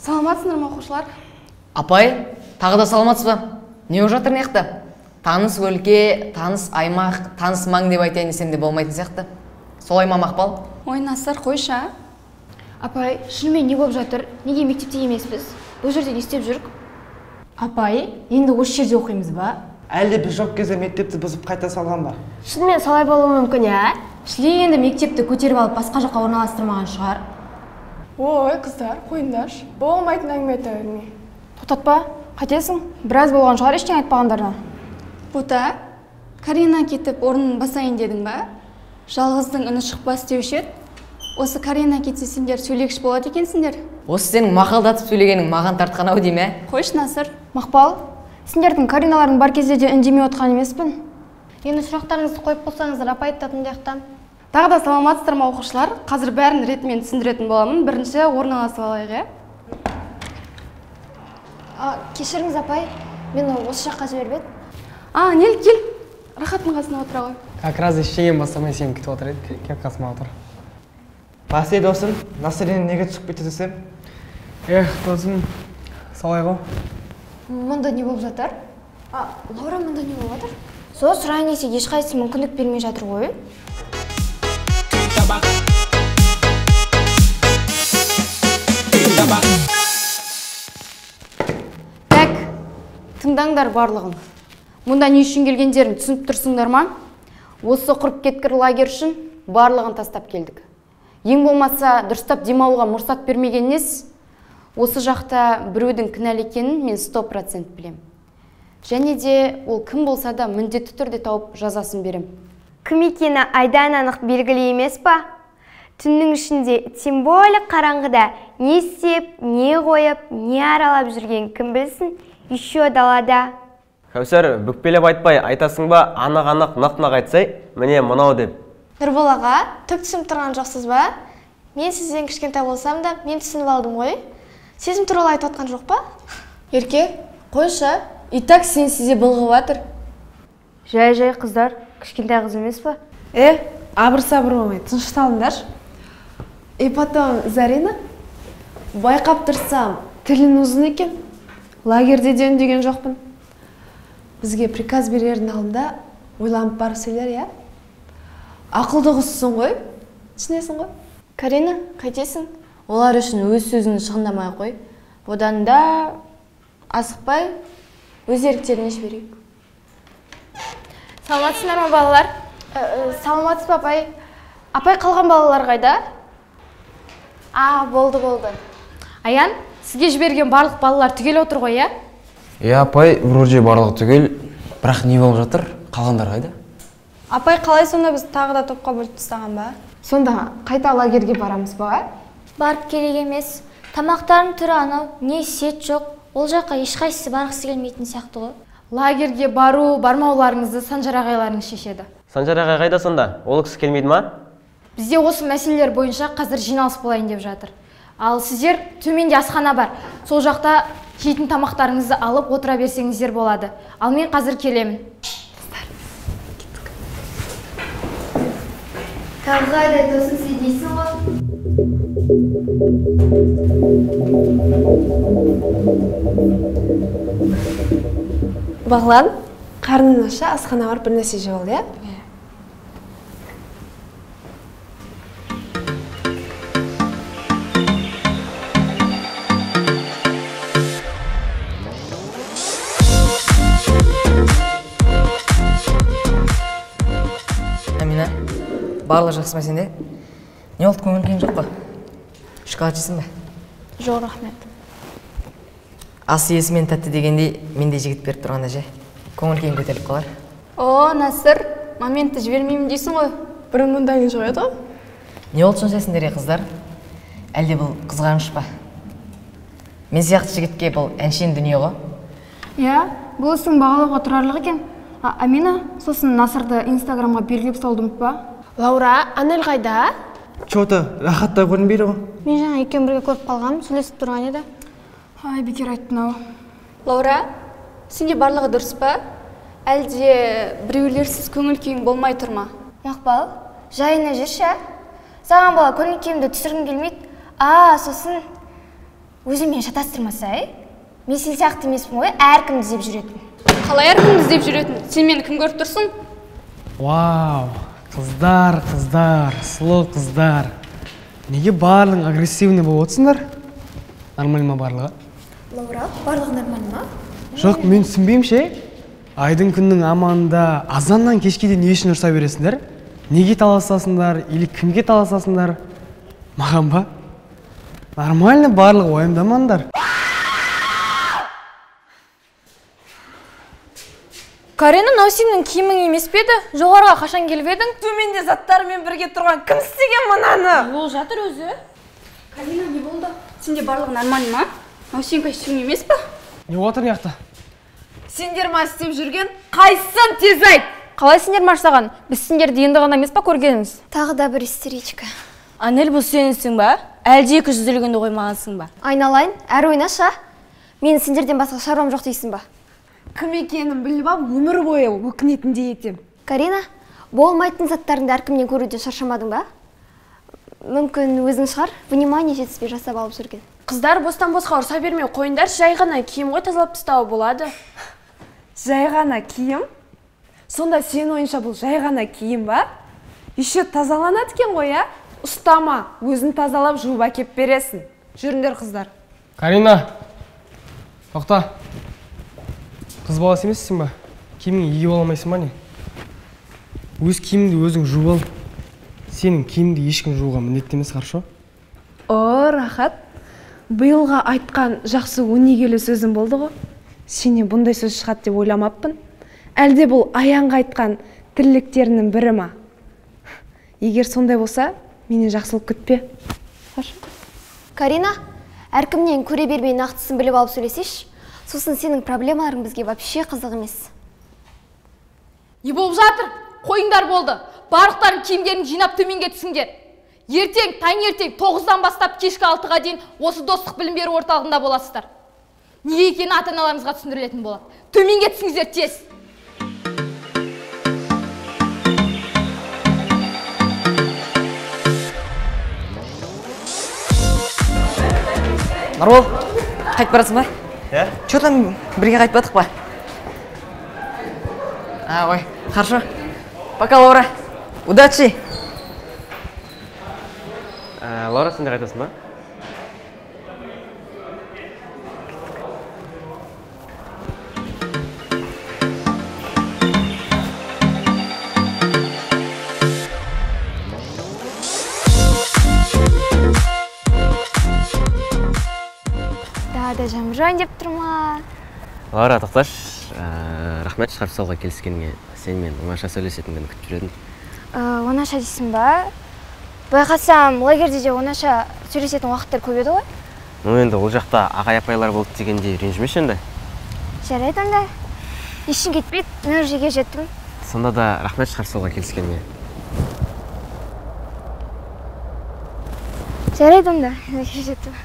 Саламатсыздар ма, оқушылар? Апай, тағы да саламатсыз ба? Не болып жатыр мына? Таныс өлке, таныс аймақ, таныс маң деп айтайын десем де болмайтын сияқты. Солай ма, Мақпал? Ой, Насыр, қойшы. Апай, шынымен не болып жатыр? Неге мектепте емеспіз? Бұл жерде не істеп жүрік? Апай, енді осы жерде оқимыз ба? Әлде біз жоқ кезде мектепті бұзып қайта салған ба? Шынымен солай болуы мүмкін, ә? Шли енді мектепті көтеріп алып басқа жаққа орналастырмаған шығар. Ой, қыздар, қойыңдаршы. Болмайтын әңгіме айта бермей. Тоқтатпа, қайтесің? Біраз болған шығар ештеңе айтпағандарына. Бота, Карина кетіп орнын басайын дедің ба? Жалғыздың үні шықпас деуші еді. Осы Карина кетсе сендер сөйлегіш болады екенсіңдер. Осы сенің мақалдатып сөйлегенің маған тартқан ау деймін, ә? Қойшы, Насыр. Мақпал, сендердің Кариналарың бар кезде де үндемей отқан емеспін. Енді сұрақтарыңызды қойып болсаңыздар, апай айтатын жақтан. Тағы да саламатсыздар ма, оқушылар? Қазір бәрін ретімен түсіндіретін боламын. Бірінші орналасып алайық, ә? Кешіріңіз, апай, мені осы жаққа жіберіп еді. А, Нел, кел. Рахаттың қасына отыра ғой. Как раз ештеңені бастамай сені күтіп отыр еді. Кел қасыма отыр. Бәсе, досым, Насыр енді неге түсіп кетті десем? Эх, досым, солай ғой. Мұнда не болып жатыр? Лаура, мұнда не болып жатыр? Сол сұрайын десек, ешқайсысы мүмкіндік бермей жатыр ғой. Так, тыңдаңдар барлығын. Мұнда не үшін келгендерін түсініп тұрсыңдар ма? Осы құрып кеткір лагерь үшін барлығын тастап келдік. Ең болмаса дұрыстап демалуға мұрсат бермеген нес, осы жақта біреудің кінәлі екенін мен 100% білем. Және де ол кім болса да міндетті түрде тауып жазасын берем. Кім екені айдан анық белгілі емес па? Түннің ішінде, тем более қараңғыда, не істеп, не қойып, не аралап жүрген кім білсін, еще далада. Кәусар, бүкпелеп айтпай, айтасың ба, анық-анық, нақ-нақ айтсай, міне мынау деп. Нұрбол аға, түк түсініп тұрған жоқсыз ба? Мен сізден кішкентай болсам да, мен түсініп алдым ғой. Сезім туралы айтып отқан жоқ па? Ерке, қойшы, и так сен сізе былғып жатыр. Жай-жай қыздар, кішкентай қыз емес па? Абыр-сабыр болмай, тынышталыңдаршы. И потом, Зарина, байқап тұрсам, тілін ұзын екен. Лагерде де үндеген жоқпын. Бізге приказ берердің алдында ойланып барып сөйлер, иә? Ақылды қызсың ғой, түсінесің ғой. Карина, қайтесің? Олар үшін өз сөзін шығындамай қой. Одан да асықпай өз еріктеріне жіберейік. Саламатсыздар ма, балалар? Саламатсыз ба, апай? Апай, қалған балалар қайда? А, болды, болды. Аян, сізге жіберген барлық балалар түгел отыр ғой, иә? Иә, апай, вроде барлығы түгел, бірақ не болып жатыр? Қалғандар қайда? Апай, қалай сонда біз тағы да топқа бөліп тастаған ба? Сонда қайта лагерге барамыз ба? Барып керек емес. Тамақтардың түрі анау, не сет жоқ. Ол жаққа ешқайсысы барғысы келмейтін сияқты ғой. Лагерге бару, бармауларыңызды Санжар ағайларыңыз шешеді. Санжар ағай қайда сонда? Ол кісі келмейді ма? Бізде осы мәселелер бойынша қазір жиналыс болайын деп жатыр. Ал сіздер төменде асхана бар. Сол жақта жейтін тамақтарыңызды алып отыра берсеңіздер болады. Ал мен қазір келемін. Тағы да тосын сый дейсің ғой. Бағлан, қарның аша, асхана барып бір нәрсе жеп ал, иә? Амина, барлығы жақсы ма сенде? Не болды, көңіл күйің жоқ па? Шоколад жейсің бе? Жоқ, рахмет. Ас иесімен тәтті дегендей, мендей жігіт беріп тұрғанда же, көңіл күйің көтеріліп қалар. О, Насыр, моментті жібермеймін дейсің ғой. Бұрын мұндайың жоқ еді ғой. Не болды сонша сендерге, қыздар? Әлде бұл қызғаныш па? Мен сияқты жігітке бұл әншейін дүние ғой. Иә, бұл істің бағалауға тұрарлық екен. Амина, сосын Насырды Инстаграмға белгілеп салды ұмытпа. Лаура, Анель қайда? Чё-то, рахатта көрінбейді ғой. Мен жаңа екеуін бірге көріп қалғам, сөйлесіп тұрған еді. Ай, бекер айттың ау. Лаура, сенде барлығы дұрыс па? Әлде біреулерсіз көңіл күйің болмай тұр ма? Мақпал, жайына жүрші, ә? Саған бала көңіл күйімді түсіргім келмейді. А, сосын Өзіңмен шатастырмасай. Мен сен сияқты емеспін ғой, әркімді іздеп жүретін. Қалай әркімді іздеп жүретін? Сен мені кім көріп тұрсың? Вау, қыздар, қыздар, сұлу қыздар. Неге барлығың агрессивный болып отырсыңдар? Нормально ма барлығы? Лаура, барлығы нормально ма? Жоқ, мен түсінбеймін ше. Айдың күннің аманында азаннан кешке дейін не үшін ұрса бересіңдер? Неге таласасыңдар или кімге таласасыңдар? Маған ба? Нормально барлығы, уайымдамаңдар. Карина, мынау сенің киімің емес пе еді? Жоғарыға қашан келіп едің? Төменде заттарымен бірге тұрған кім істеген мынаны? Ол жатыр өзі. Карина, не болды? Сенде барлығы нормально ма? Мынау сенің костюмің емес па? Не отыр мына жақта? Сендер ма істеп жүрген? Қайсысын тез айт! Қалай сендер ма жасаған? Біз сендерді енді ғана емес па көргеніміз? Тағы да бір истеричка. Анель, бұл сенсің ба? Әлде екі жүзділігіңді қоймағансың ба? Айналайын, әрі ойнашы. Мен сендерден басқа шаруам жоқ дейсің ба? Кім екенін біліп алып, өмір бойы өкінетіндей етем. Карина, болмайтын заттарыңды әркімнен көруден шаршамадың ба? Мүмкін өзің шығар, внимание жетіспей жасап алып жүрген. Қыздар, бостан-босқа ұрса бермей қойыңдар, жай ғана киім ғой, тазалап тастауға болады. Жай ғана киім? Сонда сенің ойынша бұл жай ғана киім ба? Еще тазаланады екен ғой, а? Ұстама, өзін тазалап жуып әкеп бересің. Жүріңдер, қыздар. Карина, тоқта. Қыз баласы емессің ба? Киіміңе ие бола алмайсың ба не? Өз киіміңді өзің жуып ал. Сенің киіміңді ешкім жууға міндетті емес, хорошо? О, рахат. Биылға айтқан жақсы өнегелі сөзім болды ғой. Сенен бұндай сөз шығады деп ойламаппын. Әлде бұл Аянға айтқан тірліктерінің бірі ма? Егер сондай болса, менен жақсылық күтпе. Карина, әркімнен көре бермей нақтысын біліп алып сөйлесейші. Сосын сенің проблемаларың бізге вообще қызық емес. Не болып жатыр? Қойыңдар болды. Барлықтарың киімдерін жинап төменге түсіңдер. Ертең, таңертең 9-дан бастап кешкі 6-ға дейін осы достық білім беру орталығында боласыздар. Неге екені ата-аналарыңызға түсіндірілетін болады. Төменге түсіңіздер тез. Нұрбол, қайтып барасың ба? Иә. Че там, бірге қайтпадық па? А, ой, хорошо. Пока, Лаура. Удачи. Лаура, сен де қайтасың ба? Далада жаңбыр жауайын деп тұр ма? Лаура, тоқташы. Рахмет шығарып салуға келіскеніңе. Сенімен оңаша сөйлесетін күні күтіп жүр едім. Оңаша дейсің ба? Байқасам, лагерде де оңаша сөйлесетін уақыттар көп еді ғой. Ну енді ол жақта ағай апайлар болды дегенде ренжімеші енді. Жарайды онда. Ешкім кетпейді, мен уже жерге жеттім. Сонда да рахмет шығарып салуға келіскеніңе. Жарайды онда, жерге жеттім.